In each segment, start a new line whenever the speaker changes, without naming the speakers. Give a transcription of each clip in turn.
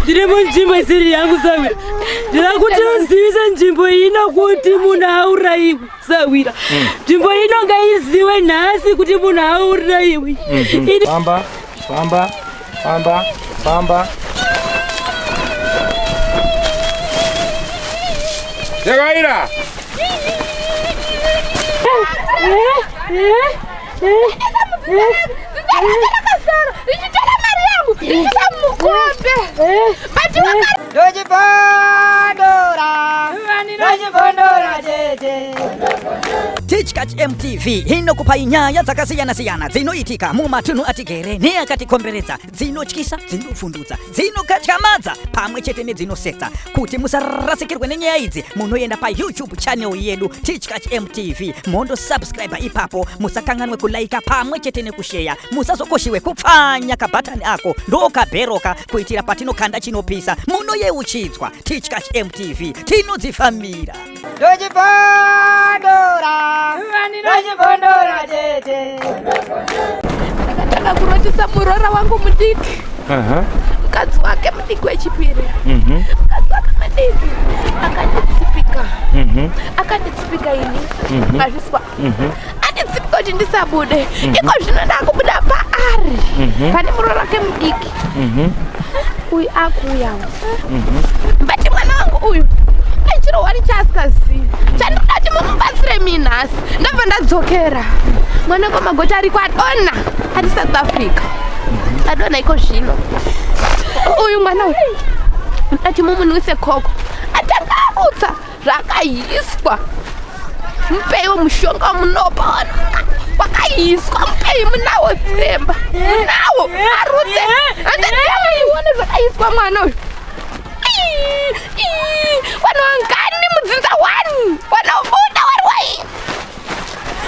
Ndiri munzvimbo isiri yangu sawira. Ndinoda kuti uzivise nzvimbo ino kuti munhu aurayiwe sawira. Nzvimbo ino ngaiziwe nhasi kuti munhu aurayiwe. Ini
Famba, famba, famba, famba. Chakaira.
Tichkach MTV inokupai nyaya dzakasiyana-siyana dzinoitika mumatunhu atigere neakatikomberedza, dzinotyisa, dzinofundutsa, dzinokatyamadza pamwe chete nedzinosetsa. Kuti musarasikirwe nenyaya idzi, munoenda paYouTube channel yedu Tichkach MTV, mondo subscribe ipapo, musakanganwe kulaika pamwe chete nekusheya, musazokoshiwe kupfanya kabhatani ako ndokabheroka kuitira patinokanda chinopisa munoyeuchidzwa. Tichkach MTV tinodzifambira.
Ndakatanga kurotesa muroora wangu mudiki, mukadzi wake mudiki wechipiri, mukadzi wake mudiki akanditsipika, akanditsipika ini mazviswa, anditsipika kuti ndisabude. Iko zvino ndakubuda paari pane muroora wake mudiki uyu akuuyawo, but mwana wangu uyu achirohwa nechaasikazivi. Chandinoda kuti mumubatsire mi nhasi, ndabva ndadzokera. Mwana kwamagoti ariko adona, ari South Africa, adona iko zvino. Uyu mwana uyu ndati mumunwise koko, atanga arutsa zvakaiswa. Mupeiwo mushonga wamunopa wakaiswa, mupei, munawo simba, munawo, arutse andatiione zvakaiswa mwana uyu. Vanhu vangani mudzinza one vanobuda vari wairi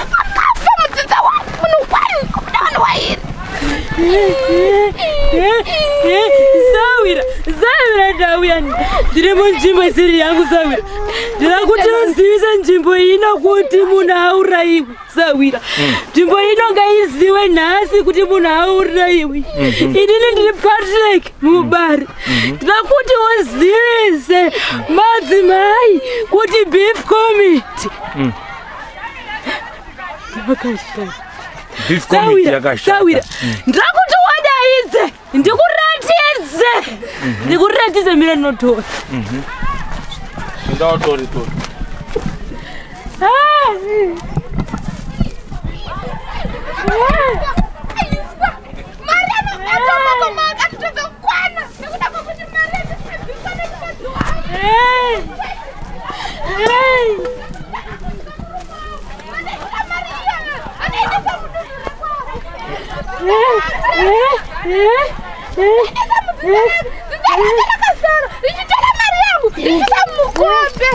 vakafa? Mudzinza one, munhu one kubuda vanhu wairi.
Sawira, sawira, ndauya ndiri munzvimbo isiri yangu sawira. Ndinoda kuti uzivise nzvimbo ino kuti munhu aurayiwe sawira. Nzvimbo ino ngaiziwe nhasi kuti munhu aurayiwe. Inini ndiri Patrick Mubari. Ndinoda kuti uzivise madzimai kuti beef committee yakashata.
Beef committee
Sawira,
yakashata.
sawira, ndinoda kuti wadaidze, ndikuratidze, ndikuratidze. Mira, ndinotora.
Enda utore, tori.
Ah!
Mari anobata mako mako anotozokwana nekuda kwekuti mari yatibviswa nemukadzi wangu.
Hey! Hey!
Anoita mari iyoyo anoendesa mudunhu rekwavo. Rakasara richitora mari yangu richiisa mumukombe,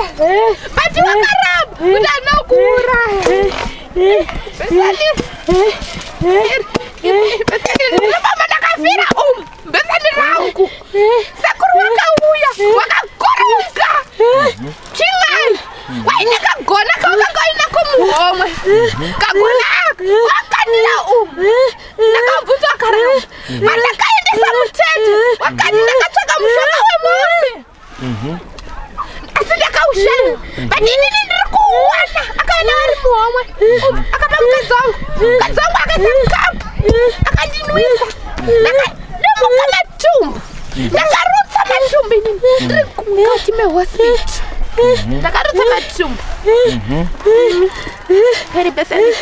but vakaramba kuti anokuuraya. Besani, besani ndinofamba, ndakafira umu, besani rangu. Sekuru wakauya wakakoronga chimwari waine kagona kawakanga wainako muhomwe, kagona aka wakandira umu. Ndakabvunzwa, akaramba. Pandakaendesa mutete wakati ndakatsvaga mushonga wemombe asi ndakaushaya, but inini ndiri kuuwana. Akaenda ari muhomwe akapa mukadzi wangu, mukadzi wangu akaisa mukapu akandinwisa, ndakademuka matumbu, ndakarutsa matumbu. Inini ndiri mukati mehospital, ndakarutsa matumbu. Iri beseni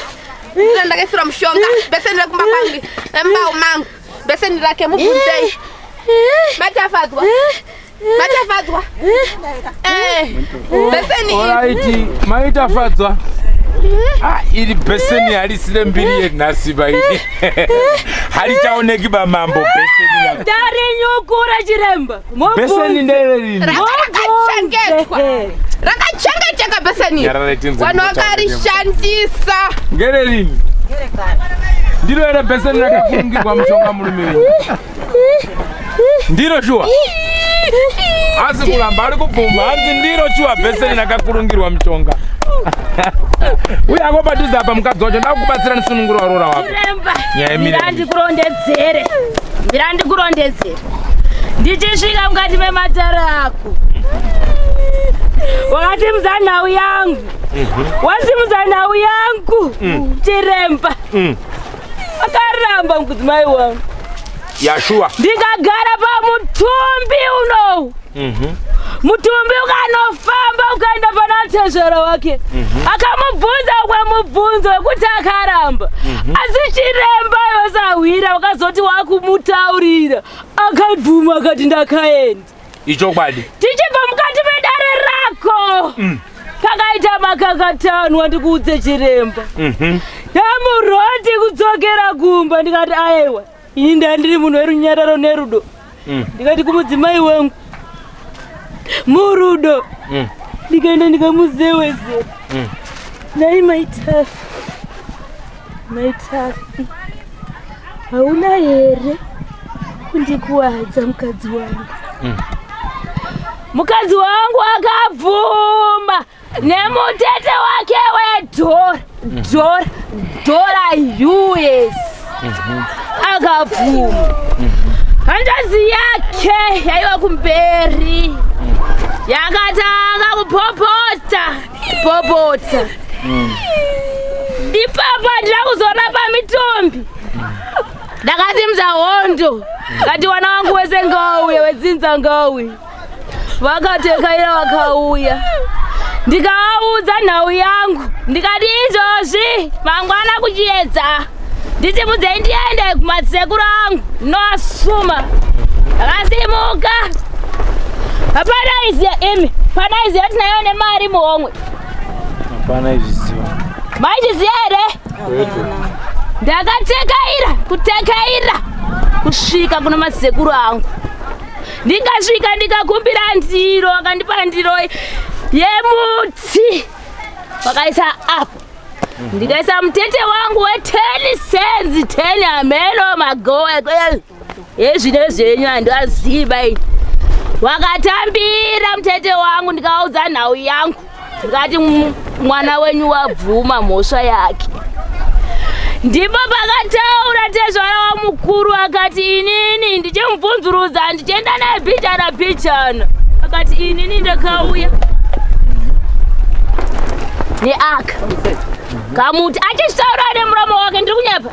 ndiro ndakaisirwa mushonga, beseni rekumba kwangu, remubau mangu, beseni rake. Mubvunzei Matafadzwa, Matafadzwa. Beseni iri.
Alright, maitafadzwa. Ah, iri bheseni harisire mbiri yenhasi baini, harichaoneki bamambo bheseni rako.
Ndarinyukura chiremba.
Bheseni ndererini?
Ranga rakachengetwa, rakachengeteka beseni iri.
Nyarara tinze.
Vanhu vakarishandisa.
Ngererini? Ndiro here bheseni rakakurungirwa mushonga murume wenyu? Ndiro shuwa? Asi kuramba ari kubvuma, hanzi ndiro shuwa bheseni rakakurungirwa mushonga. Uye ako padhuze apa mukadzi wacho, ndakubatsira ndisunungura warora wako.
Chiremba,
Nyaya yemire.
mira ndikurondedzere, mira ndikurondedzere. Ndichisvika mukati mematare ako, wakasimudza nhau yangu, wasimudza nhau yangu. Chiremba akaramba mudzimai wangu.
Yashuwa.
Ndikagara pamutumbi unowu, mutumbi ukanofamba ukaenda pana tezvara wake, akamubvunza umwe mubvunzo wekuti akaramba. Asi chiremba yosahwira wakazoti wakumutaurira, akabvuma, akati ndakaenda.
Ichokwadi.
Tichibva mukati medare rako, pakaita makakatanwa. Ndikuudze chiremba, yamuroti kudzokera kumba, ndikati aiwa, ini ndandiri munhu werunyararo nerudo. Ndikati kumudzimai wangu murudo, ndikaenda ndikamuzewezera. Nai Maitafi, Maitafi, hauna here kundikuwadza mukadzi wangu? Mukadzi wangu akabvuma nemutete wake wedhora, dhora, dhora US. Akabvuma. Hanzvadzi yake yaiva kumberi yakatanga kupopota popota. Ipapo handina kuzorapa mitombi. Ndakasimudza hondo, kati wana wangu wese ngauye, wedzinza ngauye. Vakatekaira, vakauya. Ndikavaudza nhau yangu, ndikati izvozvi mangwana kuchiedza ndisimudzei ndiende kumasekuru angu noasuma. Ndakasimuka. Hapana iziya imi, pana iziya tinayo nemari muhomwe.
Hapana izviziva.
Maizviziya here? Ndakatekaira, kutekaira kusvika kuna masekuru angu. Ndikasvika, ndikakumbira ndiro, akandipa ndiro yemuti, vakaisa apo. Ndikaisa mutete wangu we10 cents, 10 hameno magowe ezvine zvenyu handiaziva ini. Wakatambira mutete wangu, ndikaudza nhau yangu, ndikati mwana wenyu wabvuma mhosva yake. Ndipo pakataura tezvara wamukuru, akati inini ndichimubvunzurudza, ndichienda naye pichana pichana, akati inini ndakauya neaka kamuti, achitaura nemuromo wake. Ndiri kunyepa?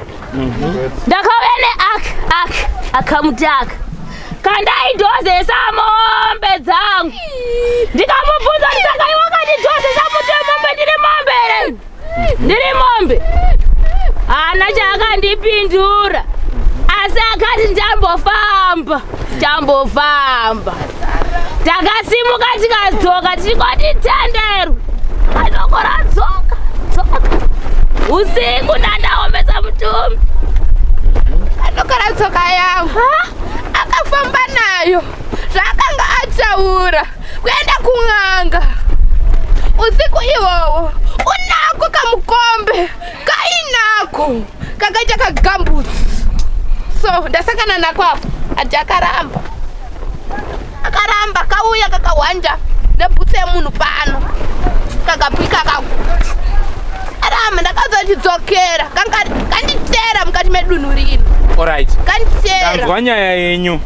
Ndakauya neaka aka akamuti aka kandaidhozesa mombe dzangu. Ndikamubvunza kuti saka iwe wakandidhozesa muti wemombe, ndiri mombe here? Ndiri mombe? Haana chaakandipindura, asi akati ndambofamba, tambofamba. Takasimuka tikadzoka, tichingoti tenderwe anokora tsoka tsoka usiku ndandaomesa mutumbi.
Anokora tsoka yangu akafamba nayo zvaakanga ataura kuenda kun'anga usiku iwowo. Unako kamukombe kainako kakaita kagambutsi, so ndasangana nako apo. Ati akaramba, akaramba, kauya kakahwanja nebhutsu yemunhu pano, kakapika kaku aramba. Ndakazochidzokera, kanditera mukati medunhu rino.
Alright.
Kanditera.
Ndanzwa nyaya yenyu.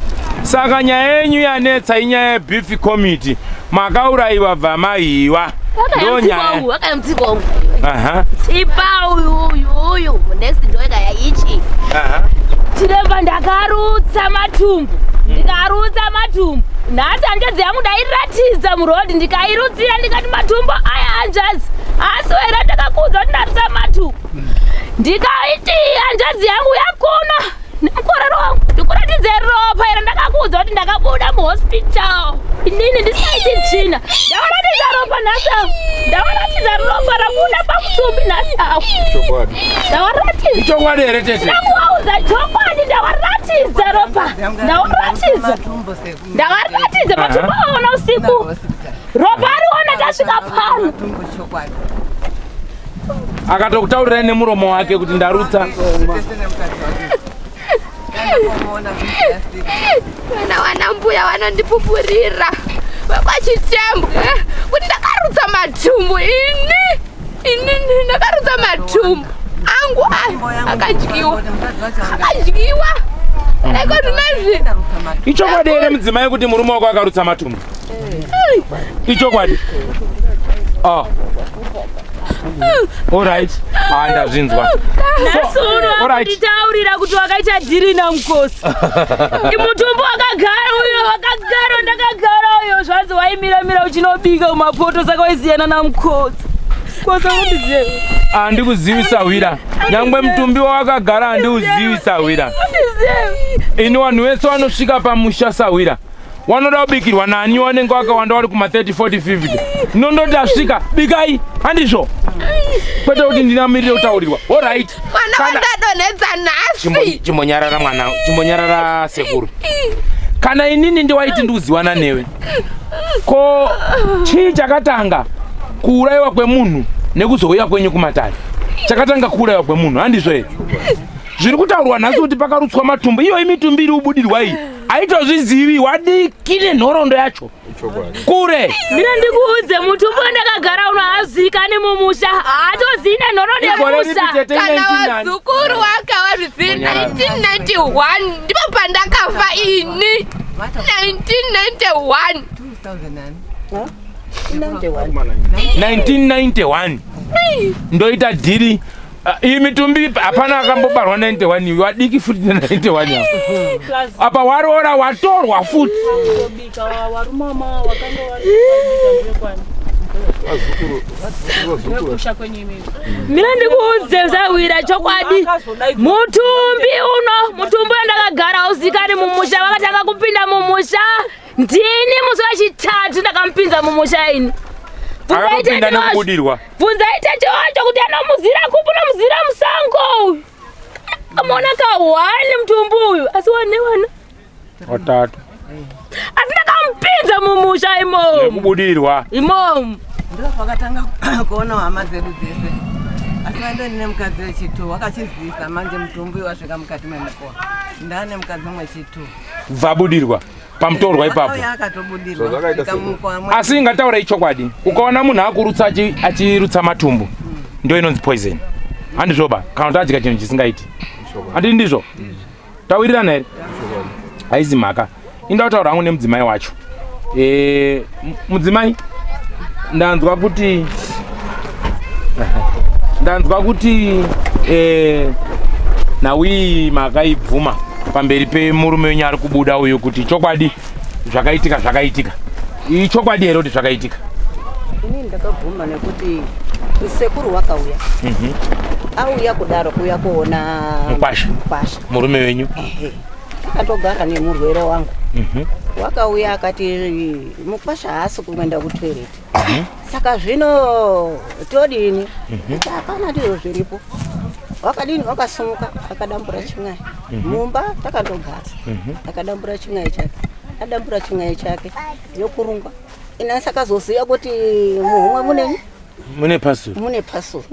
Saka nyaya yenyu yanetsa inyaya yebeef committee. Makaurayiwa, bva maiwa. Ndo nyaya.
Wakaya mutsiko wangu. Tsipa uyu, uyu, uyu next ndoika yaichi. Chiremba, ndakarutsa matumbu, ndikarutsa matumbu. Nhasi hanzvadzi yangu ndairatidza murodhi, ndikairutsira, ndikati matumbu aya hanzvadzi, asi wera ndakakuudza kuti ndarutsa matumbu. Ndikaiti hanzvadzi yangu yakuna nemukororo wangu, ndikuratidze ropa iro ndakakuudza kuti ndakabuda muhospital inini ndisaiti tsvina. Ndavaratidza ropa nhasi avo, ndavaratidza ropa rabuda pamutumbi nhasi avo.
Chokwadi.
Ndavaratidza.
Ichokwadi here, tete?
Ndakuvaudza chokwadi. Ndavaratidza ropa, ndavaratidza, ndavaratidza matumbu aona usiku, ropa ariona tasvika pano.
Akatokutaurirai nemuromo wake kuti ndarutsa.
Vana wana mbuya vanondipupurira vekwachitembwe kuti ndakarutsa matumbu ini. Inini ndakarutsa matumbu angu aya, akadyiwa, akadyiwa. Eko ndinezvi.
Ichokwadi here mudzimai kuti murume wako akarutsa matumbu? Ichokwadi. Oh. Alright. Ah, ndazvinzwa.
Nhasi uno
Alright.
akunditaurira kuti wakaita dhiri namukosi. Mutumbu wakagara uyo, wakagara ndakagara uyo, zvanzi waimira-mira uchinobika mumapoto saka waisiyana namukosi. Kosi unondiziva.
Handikuzivi sahwira. Nyangwe mutumbi wawakagara handiuzivi sahwira.
Unondiziva.
Ini vanhu vese vanosvika pamusha sahwira wanoda kubikirwa nani wanenge wakawanda wari kuma 30 40 50 nondoti asvika bikai handizvo kwete kuti ndinamirire kutaurirwa alright
Mwana
Kana-
wandadonhedza nhasi.
Chimbonyarara mwana, chimbonyarara sekuru. Kana inini ndiwaiti ndikuziwana newe, ko chii chakatanga kuurayiwa kwemunhu nekuzouya kwenyu kumatare? Chakatanga kuurayiwa kwemunhu handizvo here? Zviri kutaurwa nhasi kuti pakarutswa matumbu, iyoyi mitumbi iri kubudirwa iyi haitozvizivi, wadiki nenhoroondo yacho kure.
Mira ndikuudze, mutumbu wandakagara uno haazikani mumusha, haatozivi nenhoroondo
Igore ripi
yemusha.
tete?
Kana
1990?
vazukuru wakawazvizivi 1991 ndipo pandakafa ini 1991.
1991 ndoita dhiri. Ah, iyi mitumbi hapana akambobarwa 91 iyi, wadiki futi ne 91 apa apa waroora watorwa futi.
Warumama wakanga vari kusha kwenyu imimi.
Mira ndikuudze zawira chokwadi, mutumbi uno, mutumbi wandakagara hauzikani mumusha. Vakatanga kupinda mumusha ndini musi wechitatu ndakamupinza mumusha ini.
Akatopinda nekubudirwa.
Bvunzai tete wacho kuti anomuzira kupi, unomuzira musango uyu. Akamuona kahwani mutumbi uyu, asi wane wana
Watatu.
Asi ndakamupinza mumusha imomo.
Nekubudirwa.
Imomo.
Ndo pakatanga kuona hama dzedu dzese, asi vandoni nemukadzi wechitu wakachizivisa manje mutumbi wasvika mukati memukowa, ndane mukadzi wechitu.
Bvabudirwa pamutorwa ipapo.
Akauya akatobudirwa svika mumukowa mwe.
Asi ingataura ichokwadi, ukaona munhu akurutsa achirutsa matumbu, ndo inonzi poison, handizvoba? Kana kuti adya chinhu chisingaiti, handii? Ndizvo tawirirana here? Haizi mhaka. Inda kutaura hangu nemudzimai wacho. Mudzimai, ndanzwa kuti nhau iyi makaibvuma pamberi pemurume wenyu ari kubuda uyu kuti chokwadi zvakaitika zvakaitika. Ichokwadi here kuti zvakaitika?
Inini ndakabvuma nekuti sekuru wakauya, auya kudaro kuuya kuona
Mukwasha.
Mukwasha.
Murume wenyu.
Ehe. Akatogara nemurwere wangu. Wakauya akati mukwasha haasi kuenda kutoilet, saka zvino todini? Ati hapana, ndizvo zviripo. Wakadini, wakasumuka akadambura chin'ai mumba takandogara, akadambura chin'ai chake, adambura chin'ai chake yokurungwa. Ina sakazoziva kuti muhomwe muneni
Mune pasuru.
Mune pasuru,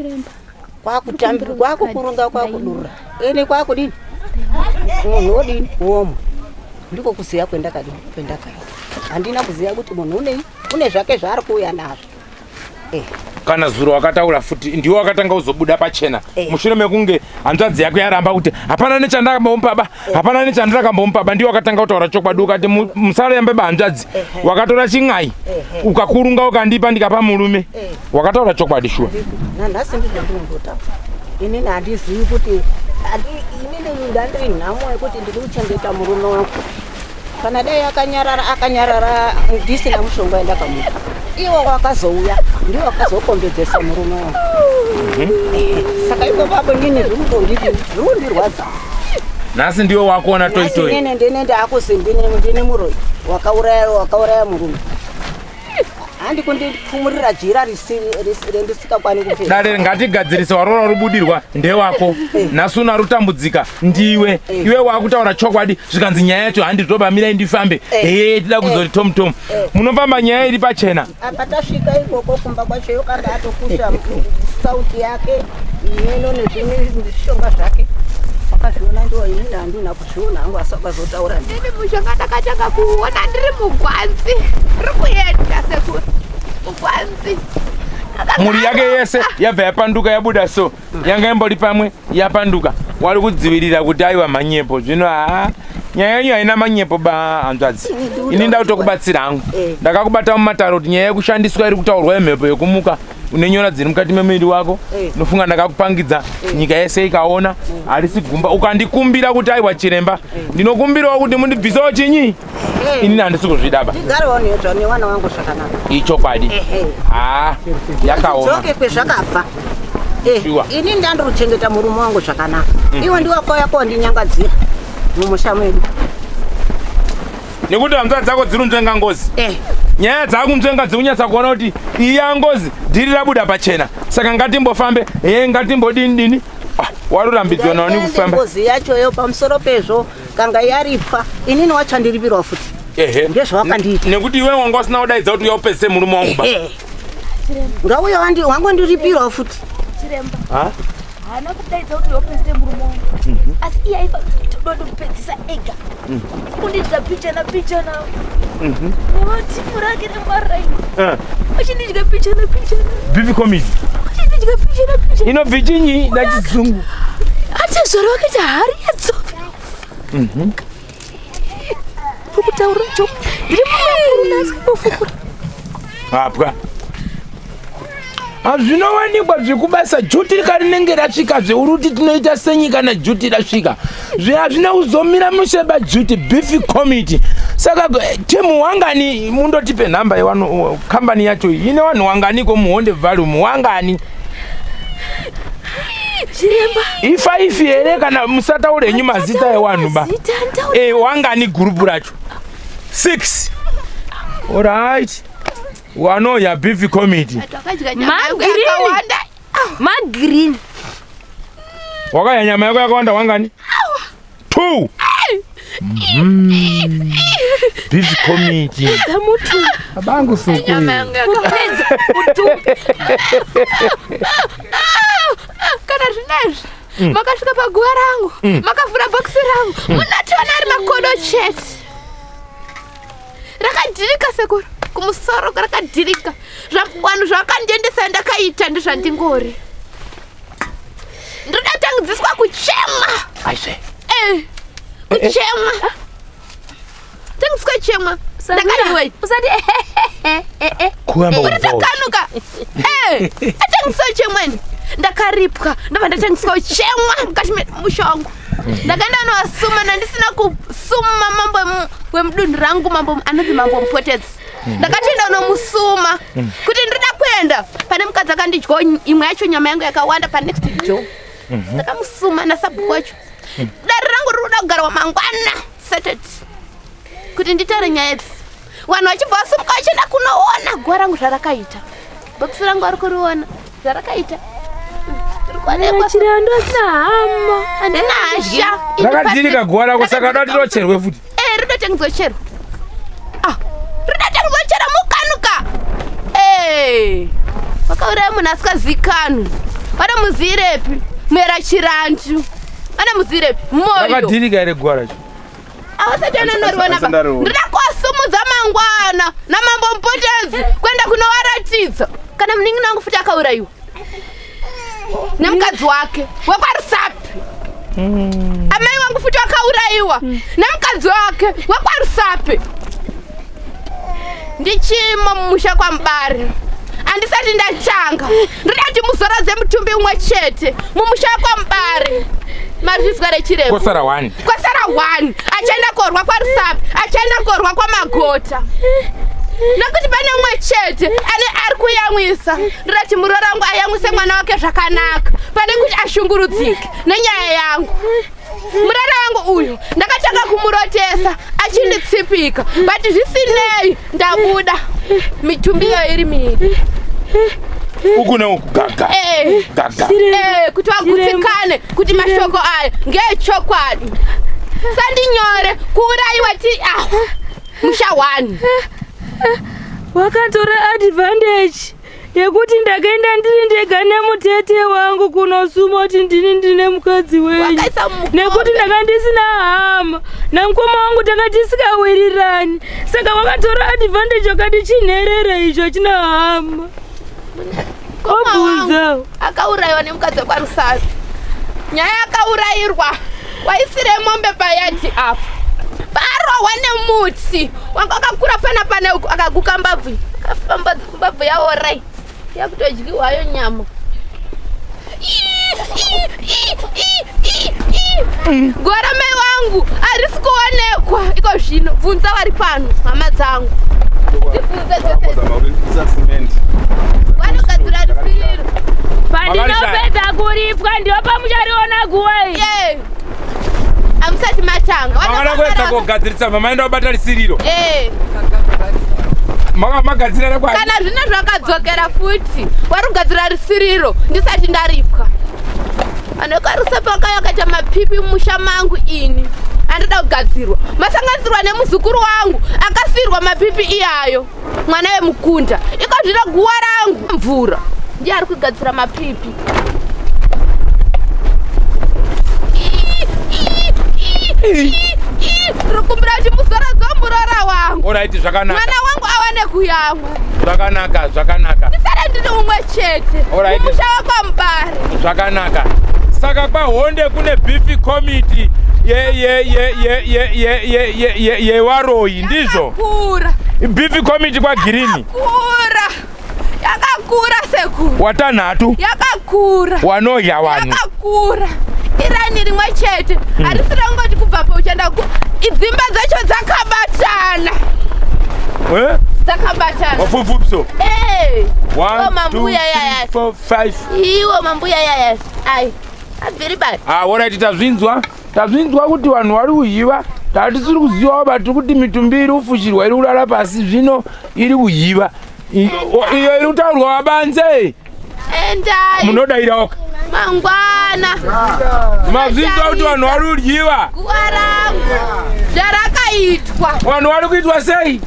kwakutambira, kwakukurunga, kwakudurura ene, kwakudini, munhu wodini, womwe. Ndiko kuziva kwendakadini, kwendakaita. Handina kuziva kuti munhu unei, une zvake zvaari kuuya nazvo.
Kana zuro wakataura futi, ndiwe wakatanga kuzobuda pachena mushure mekunge hanzvadzi yako yaramba kuti hapana nechandakambomupa, hapana nechandakambomupa. Ndiwe wakatanga kutaura chokwadi, ukati musarembe bahanzvadzi, wakatora chin'ai ukakurunga ukandipa ndikapa murume. Wakataura chokwadi shuwa.
Nanhasi ndizvo ndinondotaura. Inini handizivi kuti inini ndandiri nhamo yekuti ndiri kuchengeta murume wangu. Kana dai akanyarara, akanyarara ndisina mushonga wandakamupa, iwo wakazouya ndiwo wakazokombedzesa murume wangu. Saka ipo papo inini zvirikundidi, zvirikundirwadza.
Nhasi ndiwe wakuona
Nhasi
toitoi.
Inini ndine ndaakuzi ndini muroyi wakauraya murume, handi kundipfumurira jira rendisingakwani kupfeka.
Dare ngatigadzirise. Warora rubudirwa ndewako, nhasi una rutambudzika ndiwe. Iwe wakutaura chokwadi, zvikanzi nyaya yacho handizvoba, mirai ndifambe. Hee, tida kuzoti tomutomu munofamba, nyaya iri pachena.
Apa tasvika ikoko kumba kwacho, yokanga atokusha sauti yake meno nezvimishonga zvake, wakazviona ndiwo. Inini handina kuzviona hangu, asi wakazotaura ndi
Ndini mushonga ndakatanga kuona ndiri mugwanzi, ndiri kuenda sekuru mugwanzi.
Mhuri yake yese yabva yapanduka, yabuda so yanga imbori pamwe, yapanduka. Wari kudzivirira kuti aiwa manyepo. Zvino haa, Nyaya yenyu haina manyepo ba hanzvadzi. Ini ndakutokubatsira hangu.
Eh.
Ndakakubata mumataro kuti nyaya yekushandiswa iri kutaurwa yemhepo yekumuka une nyora dziri mukati memuviri wako.
Eh.
Unofunga ndakakupangidza nyika yese ikaona harisi gumba ukandikumbira kuti aiwa chiremba ndinokumbirawo kuti mundibvisewo chinyi. Ini handisi kuzvida ba.
Ndigarewo nezva nevana vangu zvakanaka.
Ichokwadi.
Ehe.
Ah, yakaoma.
Dzoke kwezvakabva. Eh,
Sure.
ini ndandiruchengeta murume wangu zvakanaka. Iwe ndiwe wakauya kondinyangadziya mumusha medu.
Nekuti hanzvadzi dzako dziri kunzvenga ngozi.
Eh,
Nyaya dzakunzvenga dzikunyatsa kuona kuti iyi yangozi dhiri rabuda pachena saka ngatimbofambe he ngatimbodini dini. Ah, warurambidzwa naoni
Ndaende
kufamba
ngozi yachoyo pamusoro pezvo kanga yaripwa inini wacho ndiripirwa futi.
ehe
Ndezvawakandiita.
Nekuti iwe wanga usina kudaidza kuti uya upedzise murume wangu ba.
Eh. Ngauya wandi wangondiripiwa futi.
Chiremba
Ha?
haana kudaidza kuti wapedzise murume wangu, asi iye aifa toda kutopedzisa ega kundidya pichana pichana nevatimu rake nemaraini
Eh,
achindidya pichana pichana
Beef comedy
achindidya pichana pichana
inobvi chinyi nachizungu.
atezvara wakaita hari yadzovi kutaura cho ndiri mumwe nhasi kufukura
Hapwa hazvinowanikwa zvekubasa juti karinenge rasvika zveuruti tinoita senyi kana juti rasvika hazvina kuzomira museba juti beef committee saka timu wangani mundotipe nhamba yewano kambani yacho iyi ine vanhu wanganiko muhonde volume wangani
Chiremba
ifaifi here kana musataure henyu mazita ewanhu ba
zita ndaura
e wangani gurupu racho 6 alright wanoya beef committee
Takadya nyama yangu
Magreen.
yakawanda.
magreen
wakaya nyama yako yakawanda wangani two Mhm. Beef committee
dzamutu
Babangu suku.
Nyama yangu yakawanda.
kupedza mutumbi
Kana zvinezvi makasvika paguva rangu makavhura bhokisi rangu munotoona ari makodo chete rakadhirika sekuru kumusoro rakadhirika vanhu zvavakandiendesa ndakaita ndezvandingori ndoda tangidziswa kuchemwa
aise
Eh, kuchemwa tangidziswa kuchemwa ndakaiwei
usati
kuyamba kubva
Urikutakanuka. Eh, atangiswa chemweni. Ndakaripwa, ndabva ndatangiswa chemwa mukati memusha wangu. Ndakaenda novasuma ndandisina kusuma mambo wemudunhu rangu mambo anonzi mambo mupotedzi. Ndakatoenda unomusuma kuti ndinoda kuenda pane mukadzi akandidyawo imwe yacho nyama yangu yakawanda panext door. Ndakamusuma nasabhuku wacho. Dare rangu riri kuda kugarwa mangwana Saturday kuti nditaure nyaya idzi vanhu vachibva vasumuka vachienda kunoona guva rangu zvarakaita bhokisi rangu vari kuriona zvarakaita Riri kuonekwa.
chirando asina hama
handina hasha
rakadhirika guva rako saka da tirocherwe futi
Eh, rinotengeswa chero Ah, rinotengeswa chero mukanuka Eh, wakauraya munhu asikazikanwi vanomuziirepi muyera chirandu vanomuziirepi moyo
rakadhirika here guva racho
avasati anonoriona ba
Asandariona.
ndoda kuwasumudza mangwana namambo mupotedzi kuenda kunovaratidza kana munin'ina wangu futi akaurayiwa nemukadzi wake wekwarusapi amai wangu futi wakaurayiwa nemukadzi wake wekwarusapi ndichimo mumusha kwamubari handisati ndatanga ndoda kuti muzorodze mutumbi umwe chete mumusha kwamubari mazvizwa rechiremba
kosara 1
kwasara 1 achaenda korwa kwarusapi achaenda korwa kwamagota nekuti pane umwe chete ane ari kuyamwisa ndorati muroora wangu ayamwise mwana wake zvakanaka pane kuti ashungurudzike nenyaya yangu murara wangu uyu ndakatanga kumurotesa achinditsipika but zvisinei ndabuda mitumbi iyo iri miiri
uku neuku gaga
Eh.
gaga
Eh, kuti vagutsikane kuti mashoko aya ngeechokwadi sandinyore kuurayiwa ti ah, musha 1
wakatora advantage yekuti ndakaenda ndiri ndega nemutete wangu kunosuma kuti ndini ndine mukadzi wenyu
Wakaisa mukombe.
nekuti ndanga ndisina hama namukoma wangu tanga tisikawirirani saka wakatora advantage wakati chinherera icho china hama
Mukoma wangu
wabvunza
akaurayiwa nemukadzi wekwarusavi nyaya yakaurayirwa waisire mombe payadhi apo Akarohwa nemuti wanga wakakura pana pana uku, akaguka mbabvu, akafa mbabvu yaorai, yakutodyiwayo nyama. Gora mai wangu harisi kuonekwa iko zvino. Bvunza vari pano hama dzangu, dzibvunze dzese. Vanogadzira risiro.
Pandinopedza kuripwa ndiyo pamuchariona guwa iyi.
Ye. Hamusati matanga.
Makada kuedza kugadzirisa, mamaenda kubata risiriro.
Eh.
Magadzira rekwani.
Kana zvino zvakadzokera futi, wari kugadzira risiriro ndisati ndaripwa. Anokarisa paka yakaita mapipi mumusha mangu ini. Andoda kugadzirwa. Masanganisirwa nemuzukuru wangu akasirwa mapipi iyayo. Mwana wemukunda. Iko zvino guwa rangu mvura. Ndiye ari kugadzira mapipi. Ndiri kumbira kuti muzorodze muroora wangu.
Alright, zvakanaka.
Mwana wangu awane kuyamwa.
Zvakanaka, zvakanaka.
Ndisare ndiri umwe chete.
Alright.
Mumusha wekwaMubare.
Zvakanaka. Saka kwaHonde kune beef committee ye ye ye ye ye ye ye ye ye yewaroyi, ndizvo?
Yakakura.
Beef committee kwaGirini.
Yakakura. Yakakura sekuru.
Watanhatu.
Yakakura.
Wanodya vanhu.
Yakakura. Irani rimwe chete. Harisi rangoti kubva pa uchienda ku idzimba dzacho dzakabatana.
Eh?
Dzakabatana.
Wapfupfupso.
Eh.
1
Iwo
2
mambuya yaya.
3 4 5.
Iwo mambuya yaya. Ai. Abviri bani.
Ah, alright, tazvinzwa. Tazvinzwa kuti vanhu vari kuyiva. Tatisiri kuziva but kuti mitumbi iri kufushirwa iri kurara pasi zvino iri kuyiva. Iyo iri kutaurwa vabanze.
Endai.
Munodairawo.
Mangwana.
Mazvinzwa kuti vanhu vari kudyiwa.
Guwa rangu. Zvarakaitwa.
Vanhu vari kuitwa sei?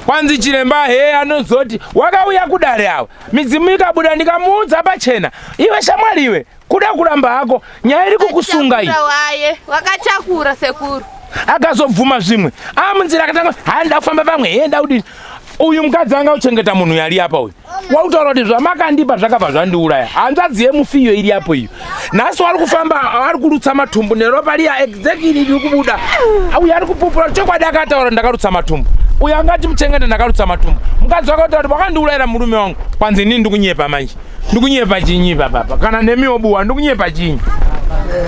Kwanzi chiremba he anozoti wakauya kudare ava midzimu ikabuda ndikamuudza pachena, iwe shamwari iwe kuda kuramba hako nyaya iri kukusunga iyi.
Waye wakatakura sekuru.
Akazobvuma zvimwe amunzira akatanga ha nda kufamba pamwe he nda kudini. Uyu mukadzi anga uchengeta munhu yari apa uyu wakutaura kuti zvamakandipa zvakabva zvandiuraya. Hanzvadzi yemufi iyo iri apo iyo nhasi wari kufamba ari kurutsa matumbu neropa riya exactly riri kubuda. Uyu ari kupupura chokwadi, akataura ndakarutsa matumbu. Uyu angati muchengete ndakarutsa matumbu. Mukadzi wakataura kuti wakandiurayira murume wangu. Kwanzi inini ndikunyepa manje, ndikunyepa chinyi papapa kana nemiwo buwa ndikunyepa chinyi.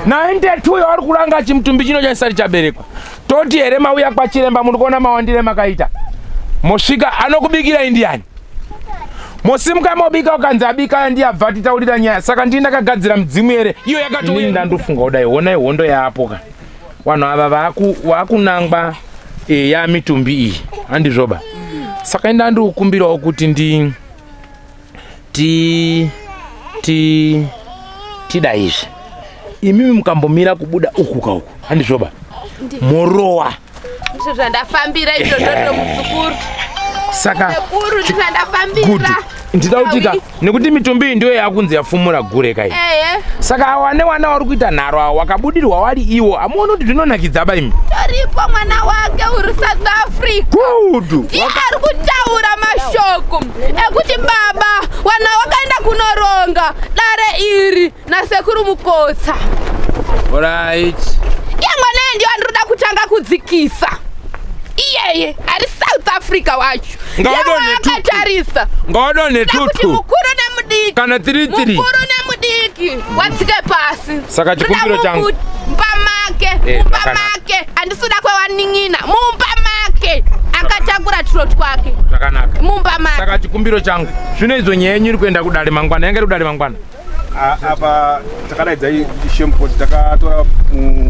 92 yo ari kuranga chimutumbi chino chisati chaberekwa. Toti here mauya kwachiremba, muri kuona mawandire makaita, mosvika anokubikira indiani, mosimuka mobika, ukanzi abika ndiyabva titaurira nyaya. Saka ndii ndakagadzira mudzimu here iyo yakatouya? Ndandofunga kudai, honai hondo yaapoka, vanhu ava vakunangwa yamitumbi iyi, handizvoba? Saka inda ndikukumbirawo kuti ndi ti ti tida izvi, imimi mukambomira kubuda uku kauku, handizvoba? Morowa.
Ndizvo zvandafambira izvozvo muzukuru.
Saka
Sekuru, ndizvo
good,
zvandafambira.
ndida kutika nekuti mitumbi iyi ndiyo yakunzi yafumura gure kai.
Ehe.
Saka awane wana wari kuita nharo awo wakabudirwa wari iwo, amuoni kuti zvinonakidza ba imi?
Toripo mwana wake uri South Africa.
Good.
Ndiye ari kutaura mashoko ekuti baba wana wakaenda kunoronga dare iri nasekuru Mukotsa.
Alright.
Iye mwana iye ndiyo andinoda kutanga kudzikisa, iyeye ari South Africa wacho.
Ngawadonhe
Ndiye
tutu.
wakatarisa
Ngawadonhe
kuti
tutu
mukuru nemudiki,
kana 33.
Mukuru nemudiki wadzike pasi.
Saka chikumbiro
Ndoda
changu.
mumba make, mumba
Zvakanaka.
make, handisuda kwewanin'ina, mumba make akatakura turo twake.
Zvakanaka.
Mumba make.
Saka chikumbiro changu zvino, idzo nyaya yenyu iri kuenda kudare mangwana, yange iri kudare mangwana.
Apa takadaidza ishe Mupotsi, takatora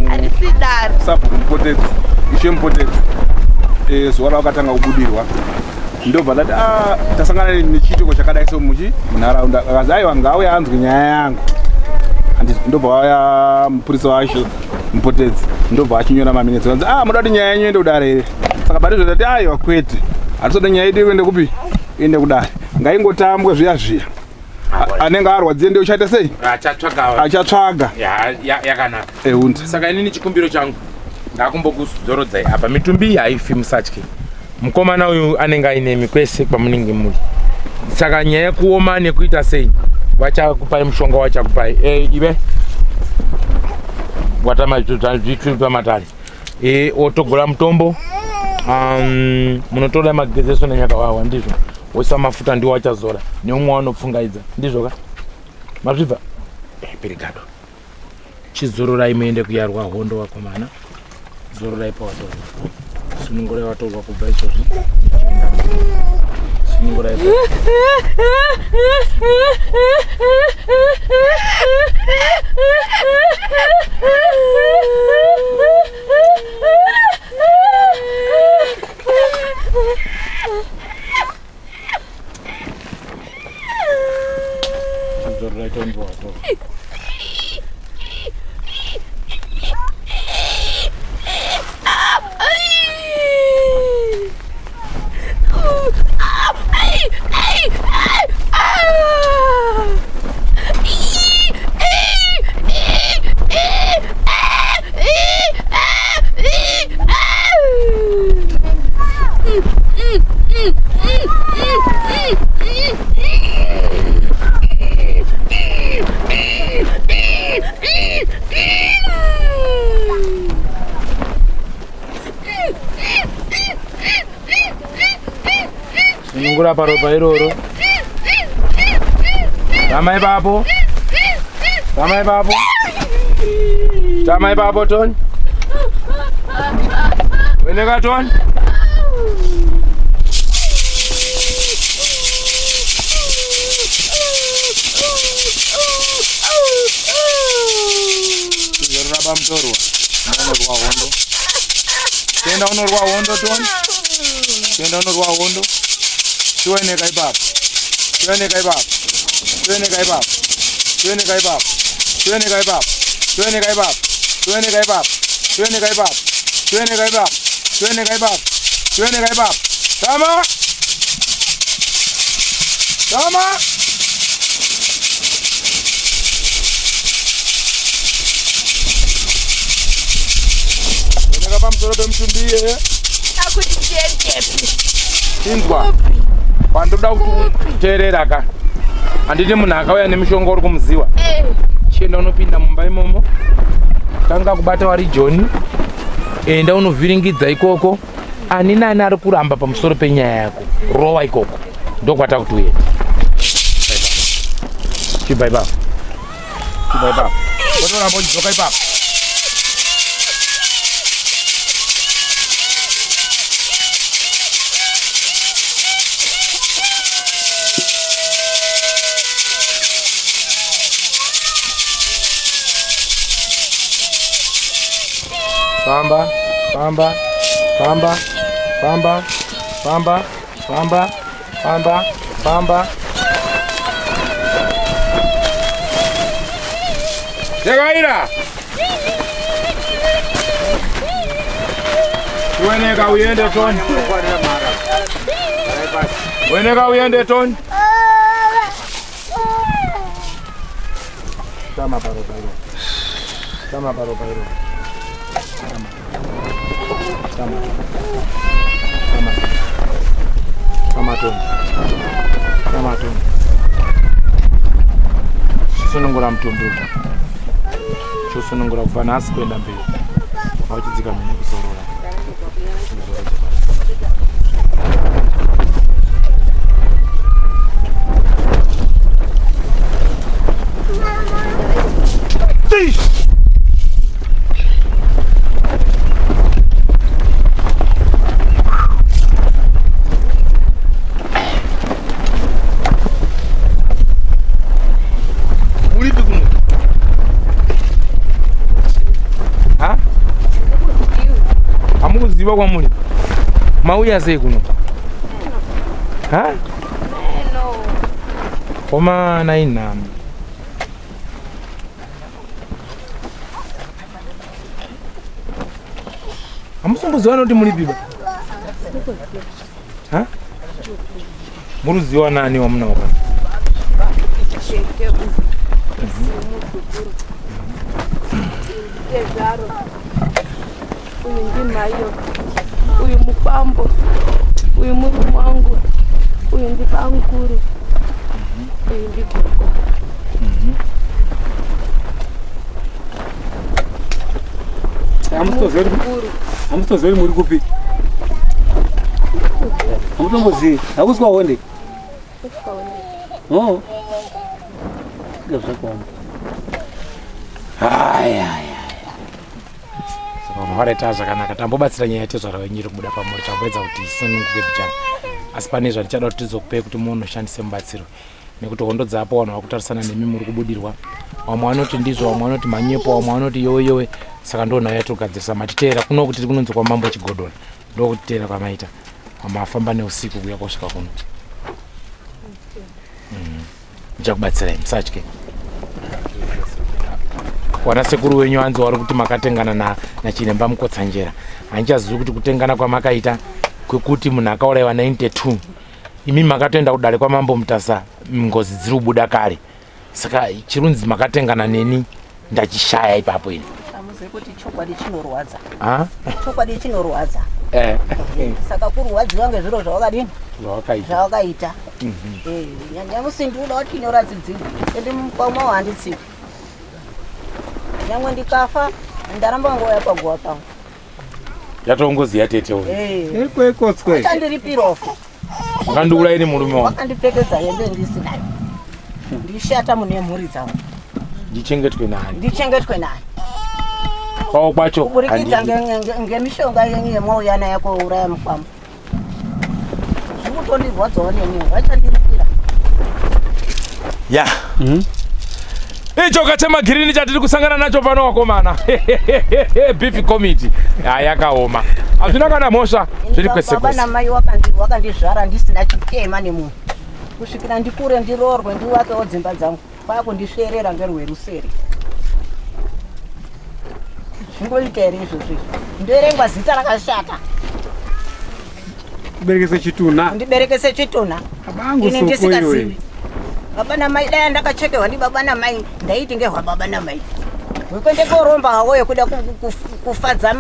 Harisi dare.
sabhuku Mupotedzi, ishe Mupotedzi. Zuva ravakatanga kubudirwa ndobva ndati, "Ah, tasangana nechiitiko chakadai so muchi munharaunda." Akazi, "Aiwa, ngauya anzwe nyaya yangu." Handiti ndobva wauya mupurisa wacho Mupotedzi, ndobva achinyora maminitsi. Kanzi, "Ah, muda kuti nyaya yenyu iende kudare here?" Saka patizvo tati, "Aiwa, kwete, hatisode nyaya yedu iende kupi, iende kudare, ngaingotambwe zviya zviya. Anenge arwadziye ndiye uchaita sei?"
Achatsvaga.
Achatsvaga.
Yakanaka.
Eunda.
Saka inini chikumbiro changu, ndakumbokudzorodzai apa, mitumbi iyi haifi, musatye. Mukomana uyu anenge ainemi kwese kwamunenge muri. Saka nyaya yekuoma nekuita sei, vachakupai mushonga wachakupai. Ive Watamaitwi pamatare. E, otogola mutombo. Munotora magezeso nenyakawawa ndizvo. Woisa mafuta ndiwo achazora. Neumwe wanopfungaidza. Ndizvo ka? Mazvibva? Eh, pirigado. Chizororai muende kuyarwa hondo wakomana. Zororai pawatorwa. Sunungurai watorwa kubva izvozvi. Sunungurai. Chizororai tondo watorwa. Sunungura paropa iroro. Tama ipapo. Tama ipapo. Tama ipapo Tony. Weneka Tony. Zorora pamutorwa. Unorwa hondo. Tenda unorwa hondo Tony. Tenda unorwa hondo. Chiweneka ipapo. Chiweneka ipapo. Chiweneka ipapo. Chiweneka ipapo. Chiweneka ipapo. Chiweneka ipapo. Chiweneka ipapo. Chiweneka ipapo. Chiweneka ipapo. Chiweneka ipapo. Chiweneka ipapo. Tama. Tama. Weneka pamusoro pemutumbi iye.
Akuti ndiendepi?
Inzwa. Pandoda kuti uteerera ka. Handiti munhu akauya nemishonga uri kumuziwa. Chienda unopinda mumba imomo. Tanga kubata wari Joni. Enda unovhiringidza ikoko. Ani nani ari kuramba pamusoro penyaya yako. Rowa ikoko. Ndokwata kuti uende. Chibva ipapo. Chibva ipapo. Wotoramba uchidzoka ipapo. Famba, famba, famba, famba, famba, famba, famba, famba. Tekaira. Ueneka uende Tony. Ueneka uende Tony. Tama paro paro. Tama paro paro. Tama. Tama. Tama. Tama Tony. Tama Tony. Chisunungura mutumbi uyu. Chosunungura kubva nhasi kuenda mberi. Wachidzika mene kuzorora. Uripi kuno? Ha? Hamukuziva kwamuri? Mauya sei kuno? Ha? Komana inhamo. Hamusomboziva noti muripi ba? Ha? Muruziwa nani wamunawo pano?
Tezvaro uyu ndimaiyo, uyu mukwambo, uyu murume wangu, uyu ndibamukuru, uyu ndigogo.
Hamusitozivi muri kupi? Hamutombozivi. Hakusi kwaHonde? Oh. Zvakaoma.
Haya haya. Saka vanhu varaita zvakanaka tambobatsira nyaya yatezvara wenyu iri kubuda pamuri tamboedza kuti isununguke bichana. Asi pane zvandichada kuti tizokupei kuti munoshandise mubatsiro. Nekuti hondo dzapo vanhu vakutarisana nemi muri kubudirwa. Vamwe vanoti ndizvo, vamwe vanoti manyepo, vamwe vanoti yowe yowe. Saka ndo nhau yatogadzirisa matiteera kuno kuti kunonzi kwaMambo Chigodora. Ndokutiteera kwamaita. Mafamba neusiku kuya kosvika kuno. Ndichakubatsirai musatye. Wana sekuru wenyu hanzi wari kuti makatengana na nachiremba Mukotsanjera. Handichazivi kuti kutengana kwamakaita kwekuti munhu akauraiwa 92 imi makatoenda kudare kwaMambo Mutasa ngozi dziri kubuda kare. Saka chirunzi makatengana neni ndachishaya ipapo ini.
Amuzivi kuti chokwadi chinorwadza.
Ah?
Chokwadi chinorwadza.
Eh.
Saka kurwadziwa ngezviro zvawakadini?
Zvawakaita.
Zvawakaita. Eh, nyamusi ndinoda kuti nyora dzidzidze. Ende mukwama handitsiki. Nyangwe ndikafa ndaramba ngouya paguva pangu.
Yatongozi yatete uyu.
Eh.
Ekwekotswe.
Achandiripirawo.
Wakandiuraya nemurume wangu.
Wakandipfekedza hembe ndisinayo. Ndishata mune mhuri dzangu.
Ndichengetwe nani?
Ndichengetwe nani?
Kwawo kwacho.
Kuburikidza
handidi.
ngemishonga yenyu yemauya nayo kouraya mukwambo. Zvikutondirwadzawo neni, vachandiripira.
Ya. Ichoka chemagirini chatiri kusangana nacho pano wakomana. Beef committee. Ya yakaoma. Hazvina kana mhosva. Zviri kwese
Baba
kwese.
namai wakandizvara ndisina chitema nemunhu. Kusvikira ndikure ndiroorwe ndiwakewo dzimba dzangu. Kwakundisverera ngerweruseri. Zvingoita here izvozvo izvi? Ndoerengwa zita rakashata.
Kuberekese chitunha.
Ndiberekese chitunha.
Abangu
Ini
soko
ndisingazivi.
iwe.
Baba namai dai ndakachekewa ndibaba namai ndaiti ngehwababa namai. Wekuende koromba hawo yekuda kufadza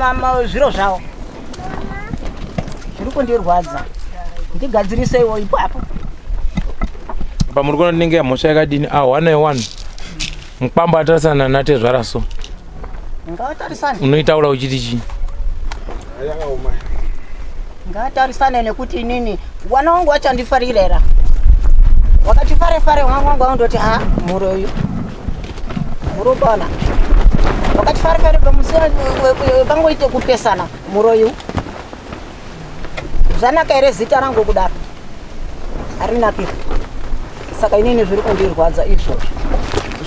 zviro zvavo. Zviri kundirwadza. Ndigadziriseiwo ipapo.
Pamuri kuona ndinenge mhosva yakadini? Ah, 1 1. Mukwambo atarisana natezvara so.
Ngavatarisane.
Unoitaura uchiti chii?
Yakaoma.
Ngatarisane nekuti inini wana wangu wachandifarira era. Wakati fare fare mwana wangu andoti ha muroyi. Murobana. Wakati fare fare pamusi pangoite kupesana muroyi. Zvanaka here zita rangu kudaro? Harinaki. Saka inini zviri kundirwadza izvozvo.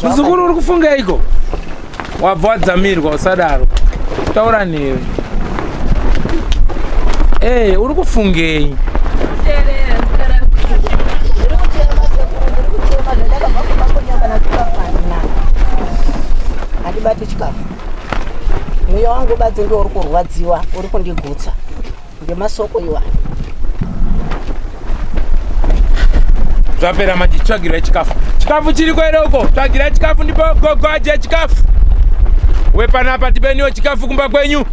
Muzukuru uri kufungeiko? Wabva wadzamirwa usadaro. Taura newe. Eh, uri kufungei?
Handibati chikafu. Mweya wangu badzi ndiwo uri kurwadziwa, uri kundigutsa ngemasoko iwayo.
Zvapera manje, tsvagirai chikafu. Chikafu chiriko here uko? Tsvagirai chikafu ndipo gogo adye chikafu. Wepanapa tipeniwo chikafu kumba kwenyu.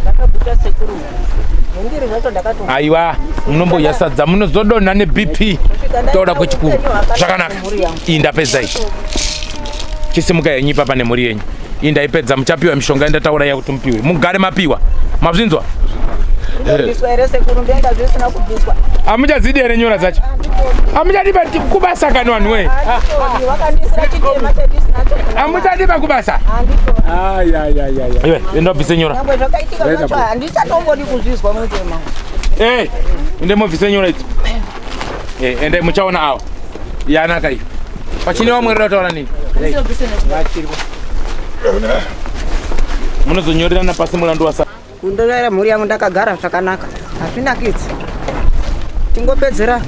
Ndakaguta sekuru. Zvendiri zvacho ndakato.
Aiwa, munomboya sadza munozodonha neBP. Taura kwechikuru. Zvakanaka. Iyi ndapedza iyi. Chisimuka henyu ipapa nemhuri yenyu. Iyi ndaipedza, muchapiwa mishonga yandataura iya kuti mupiwe. Mugare mapiwa. Mazvinzwa?
Ndobviswa here sekuru ndenga zvisina kubviswa.
Hamuchadzidi here nyora dzacho? Hamuchadipa kubasa kani vanhu wee?
Handitodi, wakandisira chitema chandisinacho.
Hamuchadipa kubasa?
Handitodi.
Ayayayaya.
Iwe, enda ubvise nyora.
Nyangwe zvakaitika zvacho handichatombodi kuzvizwa mutema.
Eh, ende mubvise nyora idzo. Eh, ende muchaona awo. Yanaka iyo. Pachine vamwe rida kutaura nini? Munozonyorerana pasi mulandu wasa.
Kundorera mhuri yangu ndakagara zvakanaka. Hazvinakidzi. Tingopedzera.